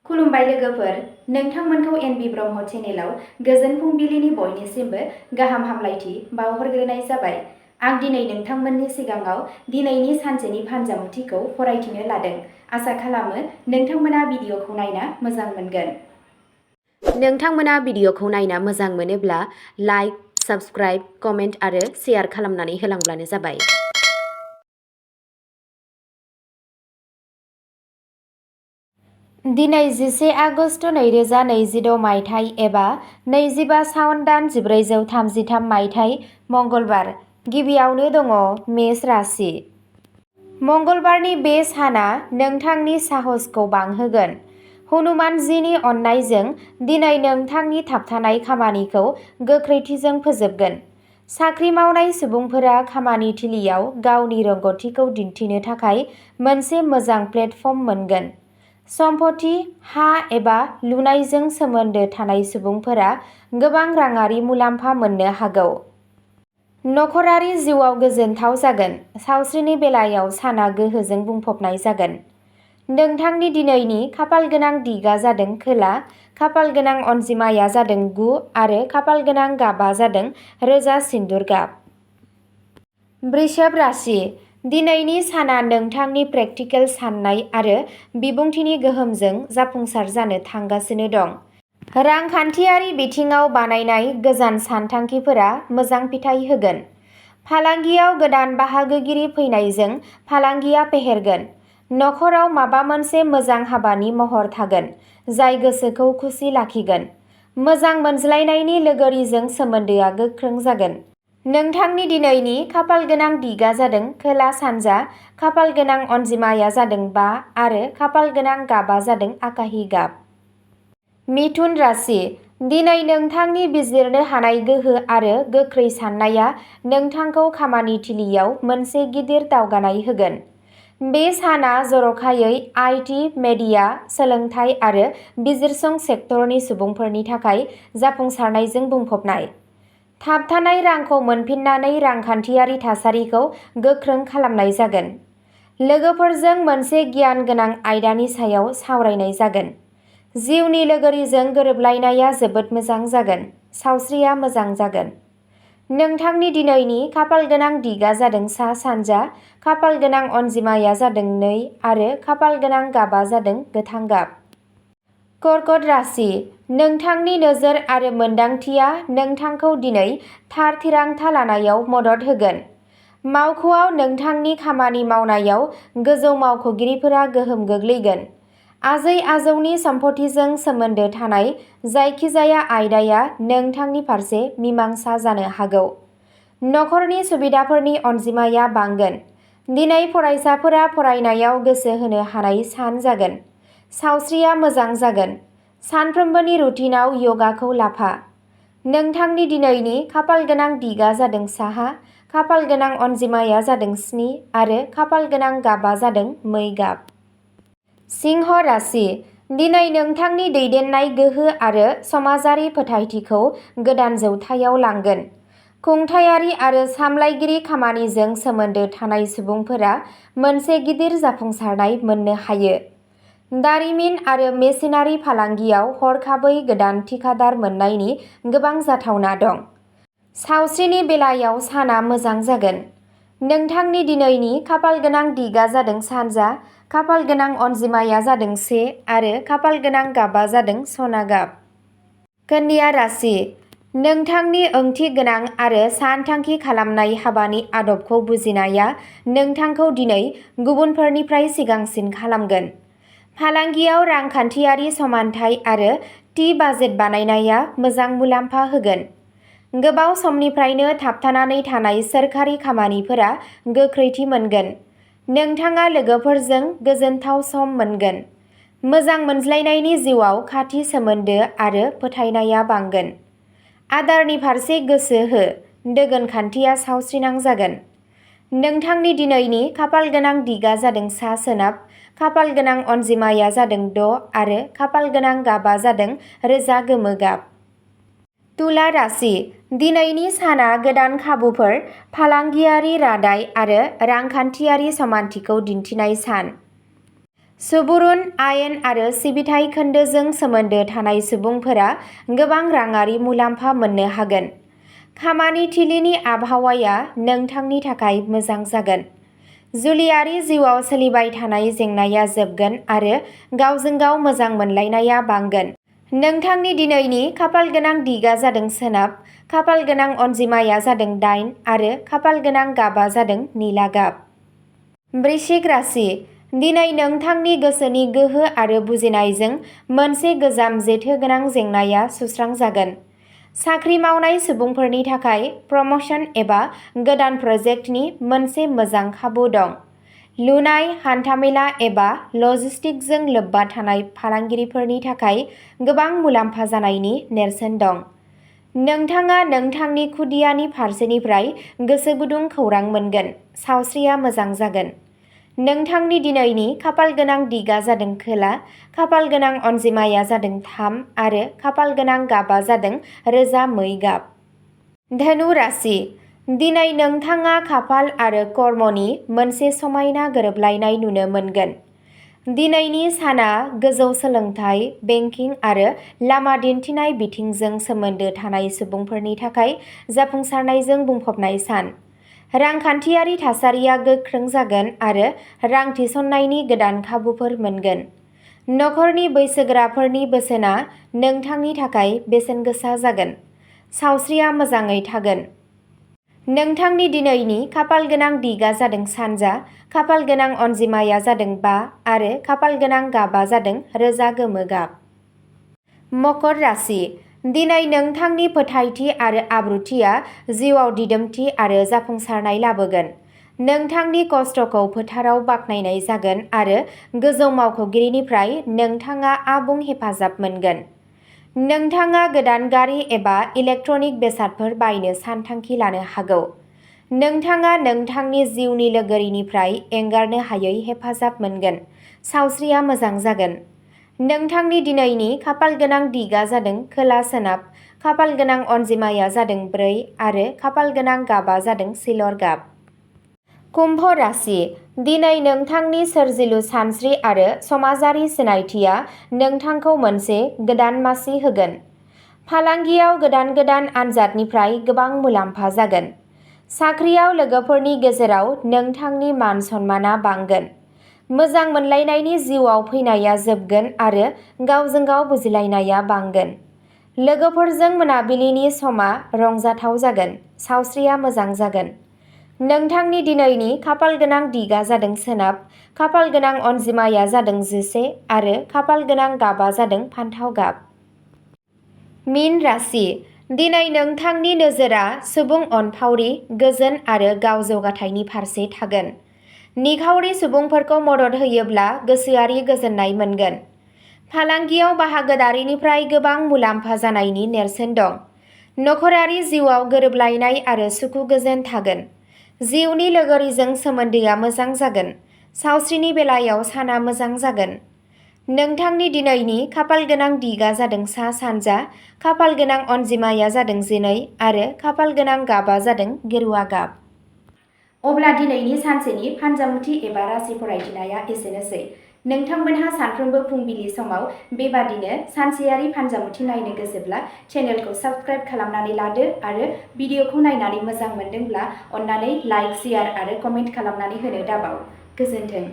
खुलुमबाय लोगोफोर, नोंथांमोनखौ एनबि ब्रह्म चेनेलाव गोजोन फुंबिलिनि बयनिसिमबो गाहाम हामलायथि बावहरग्रोनाय जाबाय। आं दिनै नोंथांमोननि सिगाङाव दिनैनि सानसेनि फानजामुथिखौ फरायथिनो लादों। आसा खालामो नोंथांमोना भिडिअखौ नायना मोजां मोनगोन। नोंथांमोना भिडिअखौ नायना मोजां मोनोब्ला लाइक, साबस्क्राइब, कमेन्ट आरो शेयार खालामनानै होलांब्लानो जाबाय। दिनै 11 आगस्ट 2026 मायथाइ एबा 25 सावन दान 1433 मायथाइ मंगलबार। गिबियावनो दङ मेष राशि। मंगलबारनि बे साना नोंथांनि साहसखौ बांहोगोन। हनुमानजिनि अननायजों दिनै नोंथांनि थाबथानाय खामानिखौ गोख्रैथिजों फोजोबगोन। साख्रि मावनाय सुबुंफोरा खामानि थिलियाव गावनि रोंग'थिखौ दिन्थिनो थाखाय मोनसे मोजां प्लेटफर्म मोनगोन। सम्पथि, हा एबा लुनायजों सोमोन्दो थानाय सुबुंफोरा गोबां राङारि मुलाम्फा मोननो हागौ। नखरारि जिउआव गोजोनथाव जागोन। सावस्रिनि बेलायाव साना गोहोजों बुंफबनाय जागोन। नोंथांनि दिनैनि खाफालगोनां दिगा जादों खोला, खाफालगोनां अनजिमाया जादों 9 आरो खाफालगोनां गाबा जादों रोजा सिन्दुर गाब। वृषभ राशि। दिनैनि साना नोंथांनि प्रेक्टिकेल साननाय आरो बिबुंथिनि गोहोमजों जाफुंसार जानो थांगासिनो दं। रांखान्थियारि बिथिङाव बानायनाय गोजान सानथांखिफोरा मोजां फिथाय होगोन। फालांगियाव गोदान बाहागोगिरि फैनायजों फालांगिया फेहेरगोन। नखराव माबा मोनसे मोजां हाबानि महर थागोन, जाय गोसोखौ खुसि लाखिगोन। मोजां मोनज्लायनायनि लोगोरिजों सोमोन्दोआ गोख्रों जागोन। नोंथांनि दिनैनि खाफालगोनां दिगा जादों खोला-सानजा, खाफालगोनां अनजिमाया जादों 5 आरो खाफालगोनां गाबा जादों आकाहि गाब। मिथुन राशि। दिनै नोंथांनि बिजिरनो हानाय गोहो आरो गोख्रै साननाया नोंथांखौ खामानि थिलियाव मोनसे गिदिर दावगानाय होगोन। बे साना जर'खायै आईटी, मेडिया, सोलोंथाय आरो बिजिरसं सेक्टरनि सुबुंफोरनि थाखाय जाफुंसारनायजों बुंफबनाय। थाबथानाय रांखौ मोनफिननानै रांखान्थियारि थासारिखौ गोख्रों खालामनाय जागोन। लोगोफोरजों मोनसे गियान गोनां आयदानि सायाव सावरायनाय जागोन। जिउनि लोगोरिजों गोरोबलायनाया जोबोद मोजां जागोन। सावस्रिया मोजां जागोन। नोंथांनि दिनैनि खाफालगोनां दिगा जादों सा-सानजा, खाफालगोनां अनजिमाया जादों 2 आरो खाफालगोनां गाबा जादों गोथां गाब। कर्कट राशि। नोंथांनि नोजोर आरो मोनदांथिया नोंथांखौ दिनै थार थिरांथा लानायाव मदद होगोन। मावख'आव नोंथांनि खामानि मावनायाव गोजौ मावख'गिरिफोरा गोहोम गोग्लैगोन। आजै-आजौनि सम्पथिजों सोमोन्दो थानाय जायखिजाया आयदाया नोंथांनि फारसे मिमांसा जानो हागौ। नखरनि सुबिदाफोरनि अनजिमाया बांगोन। दिनै फरायसाफोरा फरायनायाव गोसो होनो हानाय सान जागोन। सावस्रिया मोजां जागोन। सानफ्रोमबोनि रुटिनआव य'गाखौ लाफा। नोंथांनि दिनैनि खाफालगोनां दिगा जादों साहा, खाफालगोनां अनजिमाया जादों 7 आरो खाफालगोनां गाबा जादों मै गाब। सिंह राशि। दिनै नोंथांनि दैदेननाय गोहो आरो समाजारि फोथायथिखौ गोदान जौथायाव लांगोन। खुंथायारि आरो सामलायगिरि खामानिजों सोमोन्दो थानाय सुबुंफोरा मोनसे गिदिर जाफुंसारनाय मोननो हायो। दारिमिन आरो मेसिनारि फालांगियाव हरखाबै गोदान थिखादार मोन्नायनि गोबां जाथावना दं। सावस्रिनि बेलायाव साना मोजां जागोन। नोंथांनि दिनैनि खाफालगोनां दिगा जादों सानजा, खाफालगोनां अनजिमाया जादों 1 आरो खाफालगोनां गाबा जादों सना गाब। कन्या राशि। नोंथांनि ओंथि गोनां आरो सानथांखि खालामनाय हाबानि आदबखौ बुजिनाया नोंथांखौ दिनै गुबुनफोरनिफ्राय सिगांसिन खालामगोन। फालांगियाव रांखान्थियारि समानथाय आरो थि बाजेट बानायनाया मोजां मुलाम्फा होगोन। गोबाव समनिफ्रायनो थाबथानानै थानाय सोरखारि खामानिफोरा गोख्रैथि मोनगोन। नोंथाङा लोगोफोरजों गोजोनथाव सम मोनगोन। मोजां मोनज्लायनायनि जिउआव खाथि सोमोन्दो आरो फोथायनाया बांगोन। आदारनि फारसे गोसो हो। दोगोनखान्थिया सावस्रिनां जागोन। नोंथांनि दिनैनि खाफालगोनां दिगा जादों सा-सोनाब, खाफालगोनां अनजिमाया जादों 6 आरो खाफालगोनां गाबा जादों रोजा गोमो गाब। तुला राशि। दिनैनि साना गोदान खाबुफोर, फालांगियारि रादाय आरो रांखान्थियारि समानथिखौ दिन्थिनाय सान। सुबुरुन आयेन आरो सिबिथाइ खोन्दोजों सोमोन्दो थानाय सुबुंफोरा गोबां राङारि मुलाम्फा मोननो हागोन। खामानि थिलिनि आबहावाया नोंथांनि थाखाय मोजां जागोन। जुलियारि जिउआव सोलिबाय थानाय जेंनाया जोबगोन आरो गावजों गाव मोजां मोनलायनाया बांगोन। नोंथांनि दिनैनि खाफालगोनां दिगा जादों सोनाब, खाफालगोनां अनजिमाया जादों 8 आरो खाफालगोनां गाबा जादों निला गाब। वृश्चिक राशि। दिनै नोंथांनि गोसोनि गोहो आरो बुजिनायजों मोनसे गोजाम जेथो गोनां जेंनाया सुस्रांजागोन। साख्रि मावनाय सुबुंफोरनि थाखाय प्रम'शन एबा गोदान प्रजेक्टनि मोनसे मोजां खाबु दं। लुनाय, हान्थामेला एबा लजिस्टिक्सजों लोब्बा थानाय फालांगिरिफोरनि थाखाय गोबां मुलाम्फा जानायनि नेरसोन दं। नोंथाङा नोंथांनि खुदियानि फारसेनिफ्राय गोसो गुदुं खौरां मोनगोन। सावस्रिया मोजां जागोन। नोंथांनि दिनैनि खाफालगोनां दिगा जादों खोला, खाफालगोनां अनजिमाया जादों 3 आरो खाफालगोनां गाबा जादों रोजा मै गाब। धनु राशि। दिनै नोंथाङा खाफाल आरो कर्मनि मोनसे समायना गोरोबलायनाय नुनो मोनगोन। दिनैनि साना गोजौ सोलोंथाइ, बेंकिं आरो लामा दिन्थिनाय बिथिंजों सोमोन्दो थानाय सुबुंफोरनि थाखाय जाफुंसारनायजों बुंफबनाय सान। रांखान्थियारि थासारिया गोख्रों जागोन आरो रां थिसननायनि गोदान खाबुफोर मोनगोन। नखरनि बैसोगोराफोरनि बोसोनआ नोंथांनि थाखाय बेसेन गोसा जागोन। सावस्रिया मोजाङै थागोन। नोंथांनि दिनैनि खाफालगोनां दिगा जादों सानजा, खाफालगोनां अनजिमाया जादों 5 आरो खाफालगोनां गाबा जादों रोजा गोमो गाब। मकर राशि। दिनै नोंथांनि फोथायथि आरो आब्रुथिया जिउआव दिदोमथि आरो जाफुंसारनाय लाबोगोन। नोंथांनि खस्थ'खौ फोथाराव बाख्नायनाय जागोन आरो गोजौ मावख'गिरिनिफ्राय नोंथाङा आबुं हेफाजाब मोनगोन। नोंथाङा गोदान गारि एबा इलेक्ट्रनिक बेसादफोर बायनो सानथांखि लानो हागौ। नोंथाङा नोंथांनि जिउनि लोगोरिनिफ्राय एंगारनो हायै हेफाजाब मोनगोन। सावस्रिया मोजां जागोन। नोंथांनि दिनैनि खाफालगोनां दिगा जादों खोला सोनाब, खाफालगोनां अनजिमाया जादों 4 आरो खाफालगोनां गाबा जादों सिलर गाब। कुम्भ राशि। दिनै नोंथांनि सोरजिलु सानस्रि आरो समाजारि सिनायथिया नोंथांखौ मोनसे गोदान मासि होगोन। फालांगियाव गोदान आनजादनिफ्राय गोबां मुलाम्फा जागोन। साख्रियाव लोगोफोरनि गेजेराव नोंथांनि मान सन्माना बांगोन। मोजां मोनलायनायनि जिउआव फैनाया जोबगोन आरो गावजों गाव बुजिलायनाया बांगोन। लोगोफोरजों मोनाबिलिनि समा रंजाथाव जागोन। सावस्रिया मोजां जागोन। नोंथांनि दिनैनि खाफालगोनां दिगा जादों सोनाब, खाफालगोनां अनजिमाया जादों 11 आरो खाफालगोनां गाबा जादों फान्थाव गाब। मीन राशि। दिनै नोंथांनि नोजोरा सुबुं अनफावरि, गोजोन आरो गाव जौगाथायनि फारसे थागोन। निखावरि सुबुंफोरखौ मदद होयोब्ला गोसोआरि गोजोननाय मोनगोन। फालांगियाव बाहागोदारिनिफ्राय गोबां मुलाम्फा जानायनि नेरसोन दं। नखरारि जिउआव गोरोबलायनाय आरो सुखु गोजोन थागोन। जिउनि लोगोरिजों सोमोन्दोआ मोजां जागोन। सावस्रिनि बेलायाव साना मोजां जागोन। नोंथांनि दिनैनि खाफालगोनां दिगा जादों सा सानजा, खाफालगोनां अनजिमाया जादों 12 आरो खाफालगोनां गाबा जादों गेरुवा गाब। अब्ला दिनैनि सानसेनि फानजामुथि एबा राशि फरायथिनाया एसेनोसै। नोंथांमोनहा सानफ्रोमबो फुंबिलि समाव बेबादिनो सानसेयारि फानजामुथि नायनो गोसोब्ला चेनेलखौ साबस्क्राइब खालामनानै लादो आरो भिडिअखौ नायनानै मोजां मोनदोंब्ला अन्नानै लाइक, शेयार आरो कमेन्ट खालामनानै होनो दाबाव। गोजोन्थों।